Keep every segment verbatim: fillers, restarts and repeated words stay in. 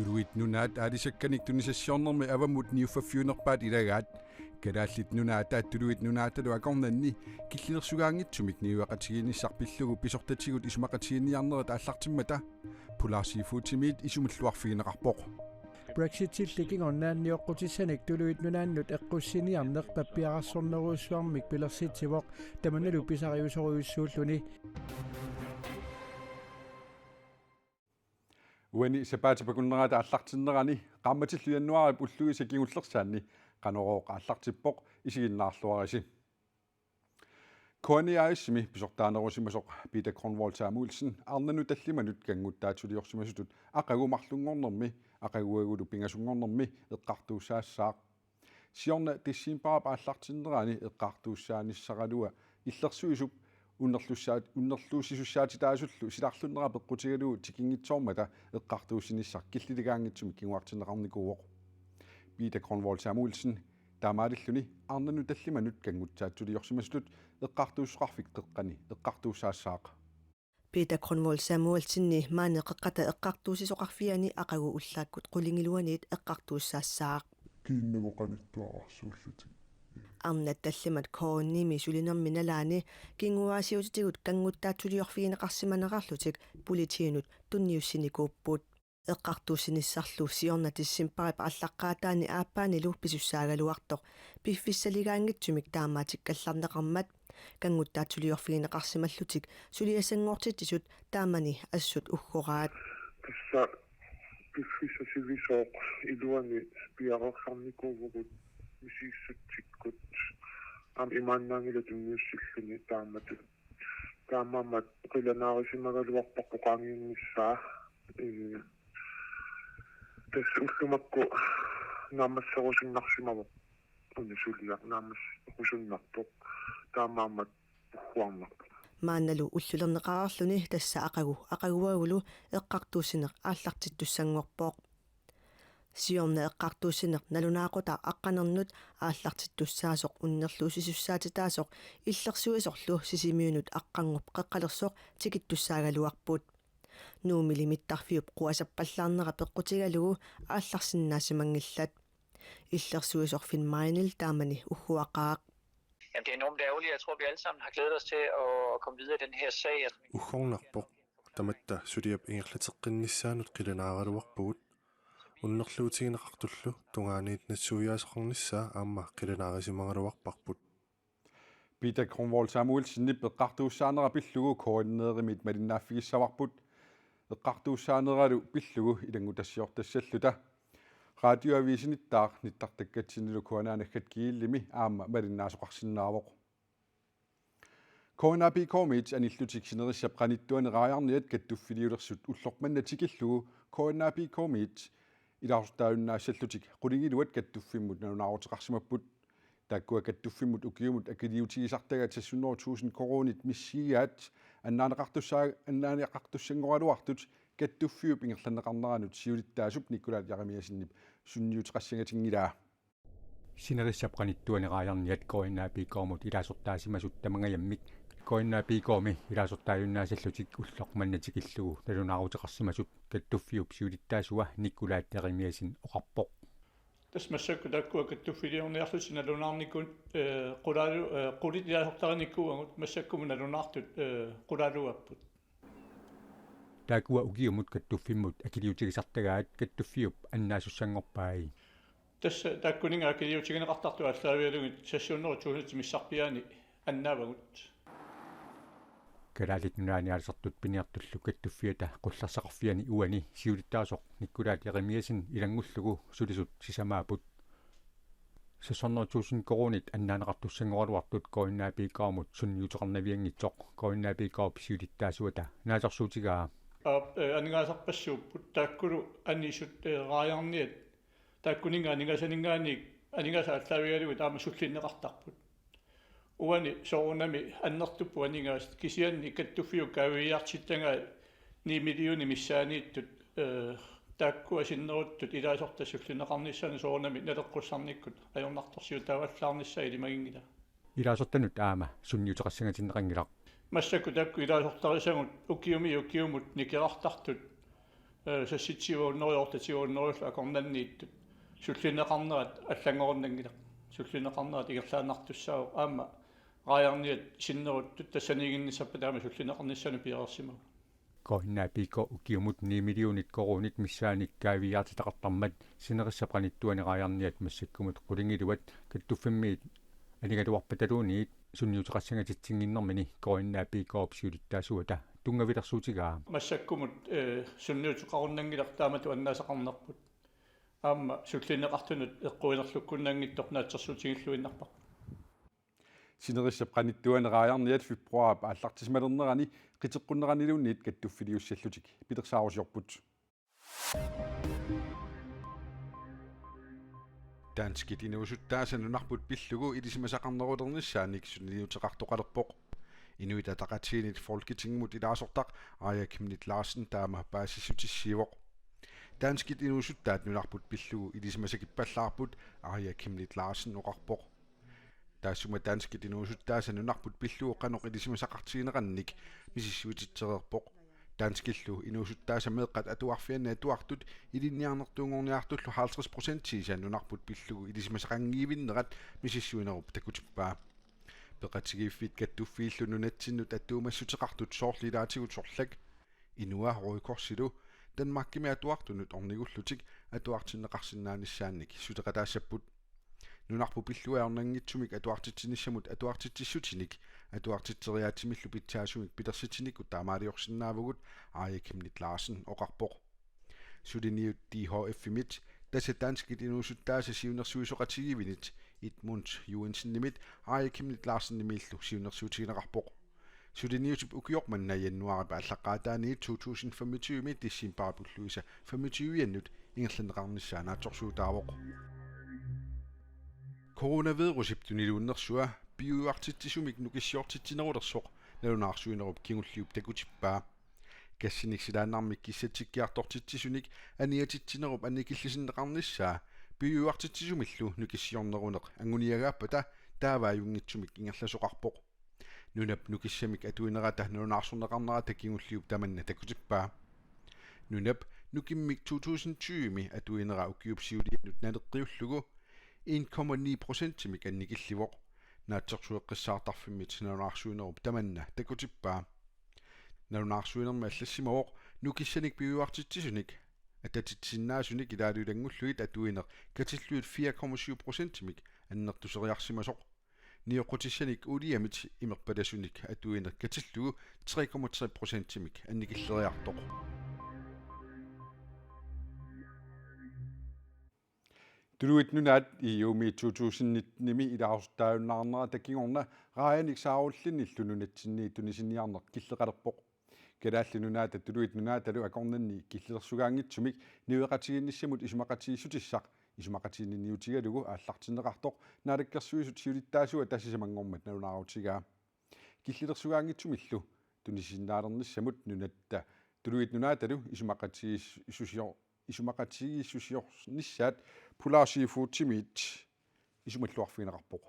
Tuluit Nunaat aalisakkanik tunisassiornermi avammut niuffaffiunerpaat ilagaat. Kalaallit Nunaata Tuluit Nunaatalu akornanni killilersugaanngitsumik niueqatigiinnissaq pillugu pisortatigut isumaqatigiinniarnerit aallartimmata Polar Seafoodimiit isumilluarfigineqarpoq. Brexitilli kingorna nioqqutissanik Tuluit Nunaannut eqqussiniarneq pappiararsornerujussuarmik pilersitsivoq, tamannalu pisariusorujussuulluni. Uani sapaatip akunnerata aallartinnerani qaammatillu januaarip ulluisa kingullersaanni Qanorooq aallartippoq, isiginnaarluarisi. K N I A/S-imi pisortaanerusimasoq Peter Grønvold Samuelsen arnanut tallimanut kannguttaatsuliorsimasutut aqagu marlunngornermi, aqaguagulu pingasunngornermi eqqartuussaassaaq. Siorna decembarip aallartinnerani eqqartuussaanissaraluaq illersuisup unnerlussaat-, unnerluussisussaatitaasullu silarlunnera peqqutigalugu tikinngitsoormata eqqartuussinissaq killiligaanngitsumik kinguartinneqarnikuuvoq. Peter Grønvold Samuelsen taamaalilluni arnanut tallimanut kannguttaatsuliorsimasutut eqqartuussisoqarfik qeqqani eqqartuussaassaaq. Peter Grønvold Samuelsenip maani Qeqqata Eqqartuussisoqarfiani aqagu ullaakkut qulingiluaniit eqqartuussaassaaq. Kiinnagooq qanittuararsuullutik. Arnat tallimat K N I-mi sulinermi nalaani kinguaassiuutitigut kannguttaatsuliorfigineqarsimanerarlutik politiinut tunniussinikuupput. Eqqartuussinissarlu siorna decembarip aallaqqaataani aappaanilu pisussaagaluartoq piffissaligaanngitsumik taamaattikkallarneqarmat kannguttaatsuliorfigineqarsimallutik suliassanngortitsisut taamani assut uggoraat. Tassa piffissaq sivisooq iluani piareersarnikuuvugut misigissutsikkut. Aamma imaannaanngilaq tunniussilluni taamatut. Taamaammat qilanaarisimagaluarparput qaangiunnissaa. Ee, tassa ullut makku naammasserusunnarsimavoq. Una suliaq naammasserusunnarpoq. Taamaammat ugguarnarpoq. Maannalu ullulerneqareerluni tassa aqagu aqaguagulu eqqartuussineq aallartittussanngorpoq. Siorna eqqartuussineq nalunaaqutaq aqqanernut aallartittussaasoq unnerluussisussaatitaasoq illersuisorlu Sisimiunut aqqanngup qeqqalersoq tikittussaagaluarput. Nuummili mittarfiup quasappallaarnera peqqutigalugu aallarsinnaasimanngillat. Illersuisoq Finn Meinel taamani ugguaqaaq. Jamen, det er enormt ærgerligt. Jeg tror, vi alle sammen har glædet os til at, at komme videre i den her sag. Uggornarpoq. Tamatta suliap ingerlateqqinnissaanut qilanaaraluarpugut. Unnerluutigineqartullu tungaaniit nassuiaasoqarnissaa aamma qilanaarisimagaluarparput. Peter Grønvold Samuelsenip eqqartuussaanera pillugu K N R-imit malinnaaffigissavarput. Eqqartuussaaneralu pillugu ilanngutassiortassalluta. Radioavisinittaaq nittartakkatsinnilu K N R naggat gl-imi aamma malinnaasoqarsinnaavoq. K N A P K-miit anillutik sinerissap qanittuani raajarniat kattuffiliulersut ulloq manna tikillugu K N A P K-miit ilaasortaajunnaassallutik qulingiluat kattuffimmut nalunaaruteqarsimapput. Taakkua kattuffimmut ukiumut akiliutigisartagaat seks hundrede tusind koruunit missigigaat annaaneqartussaa-, annaaneqartussanngoraluartut kattuffiup ingerlanneqarneranut siulittaasup Nikolaj Jeremiassenip sunniuteqassangatinngilaa. Sinerissap qanittuani raajarniat K N A P K-mut ilaasortaasimasut tamangajammik K N A P K-mi ilaasortaajunnaassallutik ulloq manna tikillugu nalunaaruteqarsimasut kattuffiup siulittaasua Nikolaj Jeremiassen oqarpoq. Tassa massakkut taakkua kattuffiliorniarlutik nalunaarnikut, ee, qulaalu-, ee, qulit ilaasortarinikuuagut massakkumut nalunaartut, ee, qulaalugapput. Taakkua ukiumut kattuffimmut akiliutigisartagaat kattuffiup annaasussanngorpai. Tassa taakkuninnga akiliutigineqartartut aallaavigalugit seks hundrede tusind missarpiaani annaavagut. Kalaallit Nunaanni aalisartut piniartullu kattuffiata qullersaqarfiani uani siulittaasoq Nikolaj Jeremiassen ilanngullugu sulisut sisamaapput. Seks hundrede tusind koruunit annaaneqartussanngoraluartut K N A P K-mut sunniuteqarnavianngitsoq K N A P K-p siulittaasuata naatsorsuutigaa. Aap, ee, aningaasarpassuupput taakkulu anisut, ee, raajarniat taakkuninnga aningaasaninngaanniit aningaasat aallaavigalugit aamma sullinneqartarput. Uani soorunami annertupput aningaasat kisianni kattuffiup kaaviiaartittagaat ni millionit missaanniittut, ee, taakkua sinneruttut ilaasortat sullinneqarnissaannut soorunami naleqqussarnikkut ajornartorsiutaavallaarnissaa ilimaginngilaa. Ilaasortanut aamma sunniuteqassangatinneqanngilaq. Massakkut taakku ilaasortarisagut ukiumiit ukiumut nikerartartut Ee, seksogtyve hundrede, otteogtyve hundrede akornanniittut sullinneqarnerat allanngorunanngilaq. Sullinneqarnerat ingerlaannartussaavoq aamma raajarniat sinneruttut tassaniiginnissappata aamma sullinneqarnissaanut piareersimavoq. K N A P K ukiumut ni millionit koruunit missaannik kaaviiaartitaqartarmat sinerissap qanittuani raajarniat massakkumut qulingiluat kattuffimmiit anigaluarpataluunniit sunniuteqassangatitsinnginnermini K N A P K-p siulittaasuata tunngavilersuutigaa. Massakkumut, ee, sunniuteqarunnanngilaq taamatut annaasaqarnerput. Aamma sullinneqartunut eqquinerlukkunnanngitsoq naatsorsuutigilluinnarparput. Sinerissap qanittuani raajarniat februaarip aallartisimalernerani qiteqqunneraniluunniit kattuffiliussallutik pilersaarusiorput. Danskit inuusuttaasa nunarput pillugu ilisimasaqarnerulernissaannik sunniuteqartoqalerpoq. Inuit Ataqatigiinnit Folketingimut ilaasortaq Aaja Chemnitz Larsen taama paasissutissiivoq. Danskit inuusuttaat nunarput pillugu ilisimasakippallaarput, Aaja Chemnitz Larsen oqarpoq. Taassuma danskit inuusuttaasa nunarput pillugu qanoq ilisimasaqartigineqannik misissuititsereerpoq. Danskillu inuusuttaasa meeqqat atuarfianni atuartut ilinniarnertuunngorniartullu halvtreds procentiisa nunarput pillugu ilisimasaqanngivinnerat misissuinerup takutippaa. Peqatigiiffik kattuffiillu nunatsinnut attuumassuteqartut soorlu ilaatigut sorlak Inua Røde Korsilu Danmarkimi atuartunut ornigullutik atuartinneqarsinnaanissaannik suleqataassapput. Nunarput pillugu ajornanngitsumik atuartitsinissamut atuartitsissutinik atuartitseriaatsimillu pitsaasumik pilersitsinikkut taamaaliorsinnaavugut, Aaja Chemnitz Larsen oqarpoq. Suliniut D H F-imit tassa danskit inuusuttaasa siunnersuisoqatigiivinit Edmund Joensenimit Aaja Chemnitz Larsenimillu siunnersuutigineqarpoq. Suliniutip ukioq manna januaarip aallaqqaataaniit to tusind femogtyve decembarip ulluisa femogtyve-annut ingerlanneqarnissaa naatsorsuutaavoq. Coronavirusip tuniluunnersua piujuartitsisumik nukissiortitsinerulersoq nalunaarsuinerup kingulliup takutippaa. Gassinik silaannarmik kissatsikkiartortitsisunik aniatitsinerup annikillisinneqarnissaa piujuartitsisumillu nukissiorneruneq anguniagaappata taava ajunngitsumik ingerlasoqarpoq. Nunap nukissamik atuinerata nalunaarsorneqarnerata kingulliup tamanna takutippaa. Nunap nukimmik to tusind tyve-mi atuinera ukiup siulianut naleqqiullugu en komma ni procentimik annikillivoq. Naatsorsueqqissaartarfimmit nalunaarsuinerup tamanna takutippaa. Nalunaarsuinermi allassimavoq nukissanik piujuartitsisunik atatitsisinnaasunik ilaalu ilanngullugit atuineq katillugit fire komma syv procentimik annertuseriarsimasoq. Nioqqutissanik uuliamit imerpalasunik atuineq katillugu tre komma tre procentimik annikilleriartoq. Tuluit Nunaat E U-mi to tusind nitten-imi ilaasortaajunnaarnerata kingorna raajanik saarullinnillu nunatsinniit tunisiniarneq killeqalerpoq. Kalaallit Nunaata Tuluit Nunaatalu akornanni killilersugaanngitsumik niueqatigiinnissamut isumaqatigiissutissaq isumaqatiginninniutigalugu aallartinneqartoq Naalakkersuisut siulittaasuata sisamanngormat nalunaarutigaa. Killilersugaanngitsumillu tunisisinnaalernissamut nunatta Tuluit Nunaatalu isumaqatigiissusio-, isumaqatigiissusiornissaat Polar Seafoodimiit isumalluarfigineqarpoq.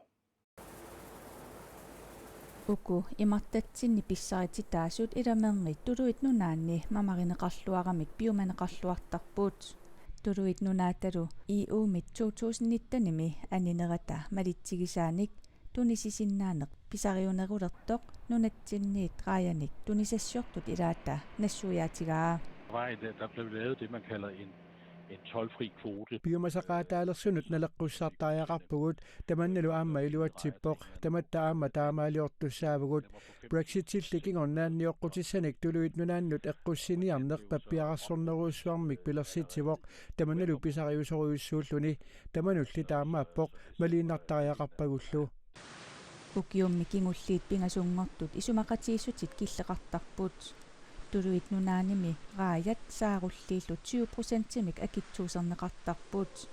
Uku imartatsinni pissarititaasut ilamernit Tuluit Nunaanni mamarineqarluaramik piumaneqarluartarput. Tuluit Nunaatalu E U-mi to tusind nitten-imi aninerata malitsigisaanik tunisisinnaaneq pisariunerulertoq nunatsinniit raajanik tunisassiortut ilaata nassuiaatigaa. Vejen der, der blev lavet det, man kalder en, en toldfri kvote. Piumasaqaataalersunut naleqqussartariaqarpugut, tamannalu aamma iluatsippoq, tamatta aamma taamaaliortussaavugut. Brexitilli kingorna nioqqutissanik Tuluit Nunaannut eqqussiniarneq pappiararsornerujussuarmik pilersitsivoq, tamannalu pisariusorujussuulluni. Tamanulli taamaappoq, maliinnartariaqarpagullu. Ukiummi kingulliit pingasunngortut isumaqatigiissutit killeqartarput. Tuluit Nunaannimi raajat saarulliillu tyve procentimik akitsuuserneqartarput.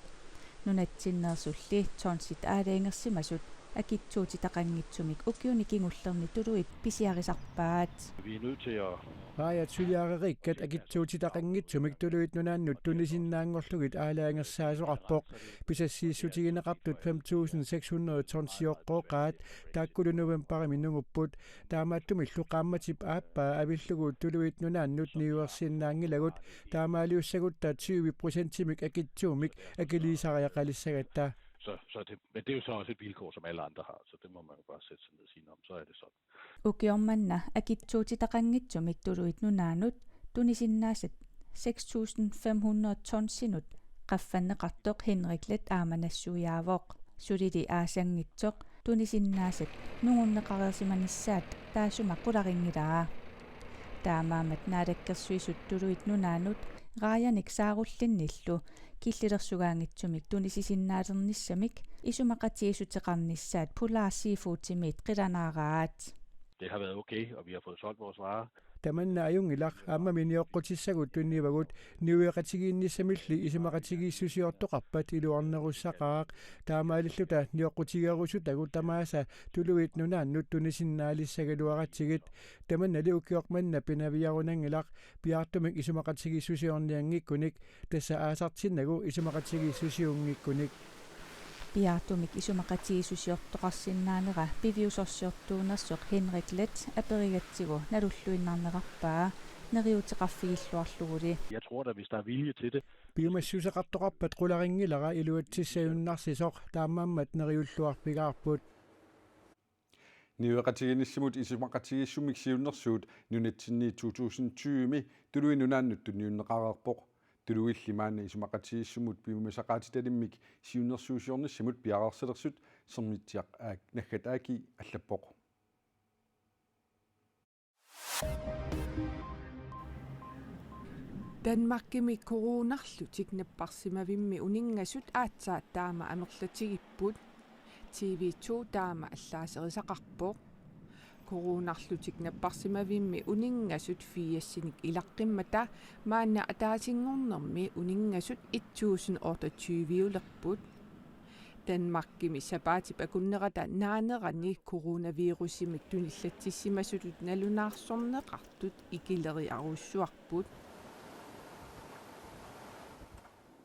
Nunatsinneersulli tonsit aalajangersimasut Akitsuutitaqanngitsumik ukiuni kingullerni tuluit pisiarisarpaat. Vi er nødt til at Raajat suliarereerikkat akitsuutitaqanngitsumik Tuluit Nunaannut tunisinnaanngorlugit aalajangersaasoqarpoq. Pisassiissutigineqartut fem tusind seks hundrede tonsioqqooqaat, taakkulu novembarimi nungupput. Taamaattumillu qaammatip aappaa avillugu Tuluit Nunaannut niuersinnaanngilagut, taamaaliussagutta tyve procentimik akitsuumik akiliisariaqalissagatta. Så, så det, men det er jo så også et vilkår, som alle andre har, så det må man jo bare sætte sig ned og sige, "Nå, men så er det sådan." Ukioq manna akitsuutitaqanngitsumik Tuluit Nunaannut tunisinnaasat seks tusind fem hundrede tonsinut qaffanneqartoq Henrik Leth aamma nassuiaavoq. Sulili aasanngitsoq tunisinnaasat nungunneqareersimanissaat taassuma qularinngilara. Taamaammat Naalakkersuisut Tuluit Nunaannut raajanik saarullinnillu killilersugaanngitsumik tunisisinnaalernissamik isumaqatigiissuteqarnissaat Polar Seafoodimiit qilanaaraat. Det har været okay, og vi har fået solgt vores varer. Tamanna ajunngilaq, aammami nioqqutissagut tunnivagut. Niueqatigiinnissamilli isumaqatigiissusiortoqarpat iluarnerussaqaaq. Taamaalilluta nioqqutigerusutagut tamaasa Tuluit Nunaannut tunisinnaalissagiluaratsigit. Tamannali ukioq manna pinaviarunanngilaq, piaartumik isumaqatigiissusiornianngikkunik, tassa aasartinnagu isumaqatigiissusiunngikkunik. Piaartumik isumaqatigiissusiortoqarsinnaanera piviusorsiortuunersoq Henrik Leth aperigatsigu nalulluinnarnerarpaa neriuuteqarfigilluarluguli. Jeg tror da, hvis der er vilje til det, Piumassuseqartoqarpat qularinngilara iluatsissajunnaarsisoq, taamaammat neriulluarfigaarput. Niueqatigiinnissamut isumaqatigiissummik siunnersuut nunatsinni to tusind tyve-mi Tuluit Nunaannut tunniunneqareerpoq. Tuluilli maanna isumaqatigiissummut piumasaqaatitalimmik siunnersuusiornissamut piareersalersut Sermitsiaq Aak-, Naggat Aaki allappoq. Danmarkimi coronarlutik napparsimavimmi uninngasut aatsaat taama amerlatigipput. T V to taama allaaserisaqarpoq. Coronarlutik napparsimavimmi uninngasut firsinik ilaqqimmata maanna ataasinngornermi uninngasut et tusind otteogtyve-ulerput. Danmarkimi sapaatip akunnerata naanerani coronavirusimik tunillatsissimasutut nalunaarsorneqartut ikileriarujussuarput.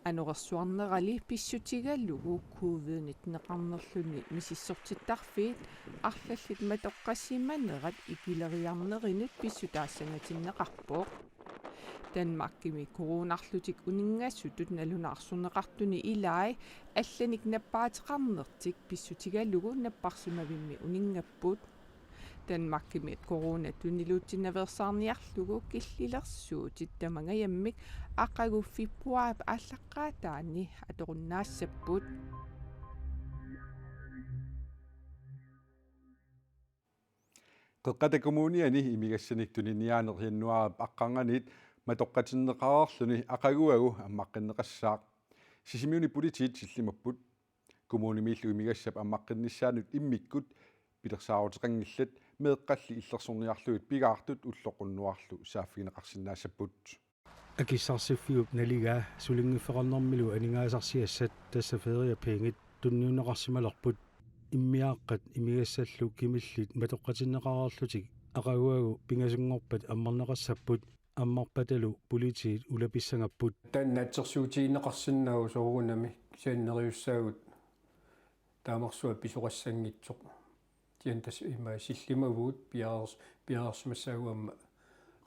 Anorersuarnerali pissutigalugu covid nitten-eqarnerluni misissortittarfiit arlallit matoqqassimanerat ikileriarnerinut pissutaassangatinneqarpoq. Danmarkimi coronarlutik uninngasutut nalunaarsorneqartuni ilai allanik nappaateqarnertik pissutigalugu napparsimavimmi uninngapput. Danmarkimi corona tuniluutsinnaveersaarniarlugu killilersuutit tamangajammik aqagu februaarip aallaqqaataani atorunnaassapput. Qeqqata Kommuniani imigassanik tuniniaaneq januaarip aqqarnganiit matoqqatinneqareerluni aqaguagu ammaqqinneqassaaq. Sisimiuni politiit sillimapput. Kommunimiillu imigassap ammaqqinnissaanut immikkut pilersaaruteqanngillat, meeqqalli illersorniarlugit pigaartut ulloq unnuarlu saaffigineqarsinnaassapput. Akissarsiffiup naligaa sulinngiffeqarnermilu aningaasarsiassat, tassa feriepengit, tunniunneqarsimalerput. Immiaaqqat imigassallu kimillit matoqqatinneqareerlutik aqaguagu pingasunngorpat ammarneqassapput, ammarpatalu politiit ulapissangapput. Taanna naatsorsuutigineqarsinnaavoq soorunami, kisianni neriussaagut taamarsuaq pisoqassanngitsoq. Kisianni tassa ima sillimavugut, piareers-, piareersimassaagut aamma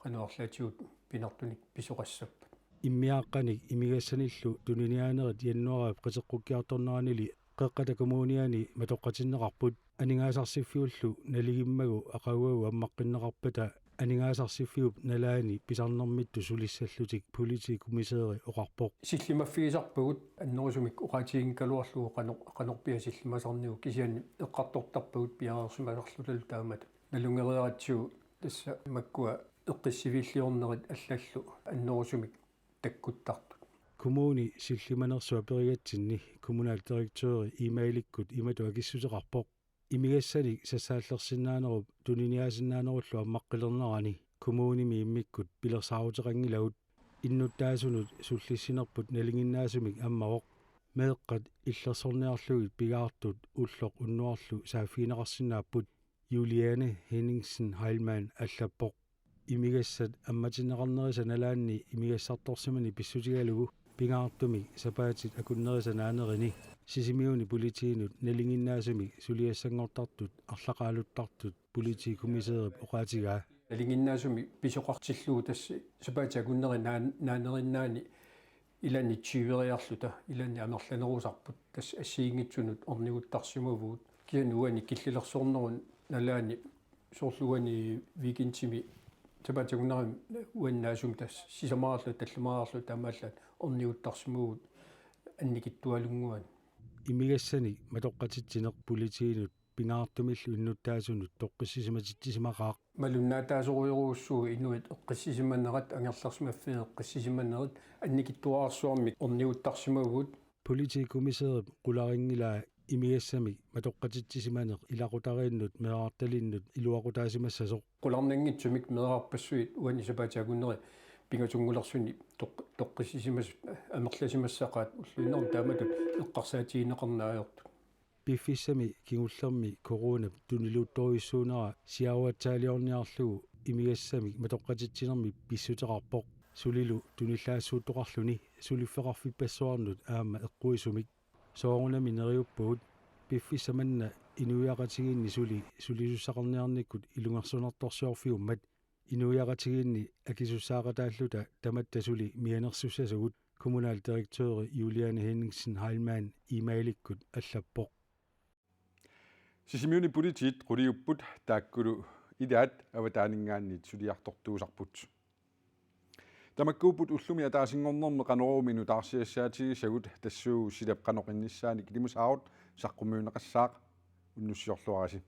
qanoq arlaatigut pinartunik pisoqassappat. Immiaaqqanik imigassanillu tuniniaanerit januaarip qiteqqukkiartorneranili Qeqqata Kommuniani matoqqatinneqarput. Aningaasarsiorfiullu naligimmagu aqaguagu ammaqqinneqarpata aningaasarsiorfiup nalaani pisarnermittut sulissallutik politikommissæri oqarpoq. Sillimaffigisarpagut annerusumik oqaatiginngikkaluarlugu qanoq, qanorpiaq sillimasarnigut, kisianni eqqartortarpagut piareersimasarlutalu taamatut. Nalunngeriaratsigu tassa makkua eqqissiviilliornerit allallu annerusumik takkuttartut. Kommuni sillimanersoq aperigatsinni kommunaldirektøri e-mailikkut imatut akissuteqarpoq: Imigassanik sassaallersinnaanerup tuniniaasinnaanerullu ammaqqilernerani kommunimi immikkut pilersaaruteqanngilagut. Innuttaasunut sullissinerput nalinginnaasumik ammavoq. Meeqqat illersorniarlugit pingaartut ulloq unnuarlu saaffigineqarsinnaapput, Juliane Henningsen Heilmann allappoq. Imigassat ammatinneqarnerisa nalaanni imigassartorsimaneq pissutigalugu pingaartumik sapaatit akunnerisa naanerini Sisimiuni politiinut nalinginnaasumik suliassanngortartut arlaqaaluttartut politikommissærip oqaatigaa. Nalinginnaasumik pisoqartillugu tassa sapaatit akunneri naan-, naanerinnaani ilaanni tyveriarluta, ilaanni amerlanerusarput, tassa assigiinngitsunut orniguttarsimavugut. Kisianni uani killilersornerup nalaani soorlu uani weekendimi sapaatit akunnerani uani naasumi tassa sisamariarluta, tallimariarluta taamaallaat orniguttarsimavugut annikitsualunnguanik. Imigassanik matoqqatitsineq politiinut pingaartumillu innuttaasunut toqqissisimatitsisimaqqaaq. Malunnaataasorujorujussuuvoq inuit eqqissisimanerat, angerlarsimaffiit eqqissisimanerit, annikitsuararsuarmik orniguttarsimavugut. Politikommissærip qularinngilaa imigassamik matoqqatitsisimaneq ilaqutariinnut meerartalinnut iluaqutaasimassasoq. Qularnanngitsumik meerarpassuit uani sapaatit akunneri pingasunngulersuni toq-, toqqissisimasut amerlasimassaqaat ulluinnarni taamatut eqqarsaatigineqarneq ajortut. Piffissami kingullermi coronap tuniluuttorujussuunera siaruatsaaliorniarlugu imigassamik matoqqatitsinermi pissuteqarpoq. Sulilu tunillaassuuttoqarluni suliffeqarfippassuarnut aamma eqquisumik. Soorunami neriuppugut piffissaq manna inuiaqatigiinni suli sulisussaqarniarnikkut ilungersunartorsiorfiummat. Inuiaqatigiinni akisussaaqataalluta tamatta suli mianersussasugut, kommunaldirektøri Juliane Henningsen Heilmann e-mailikkut allappoq. Sisimiuni politiit quliupput, taakkulu ilaat avataaninngaanniit suliartortuusarput. Tamakkuupput ullumi ataasinngornermi Qanoruumi nutaarsiassaatigisagut, tassuugu silap qanoq innissaanik ilimasaarut saqqummiunneqassaaq, unnussiorluarisi.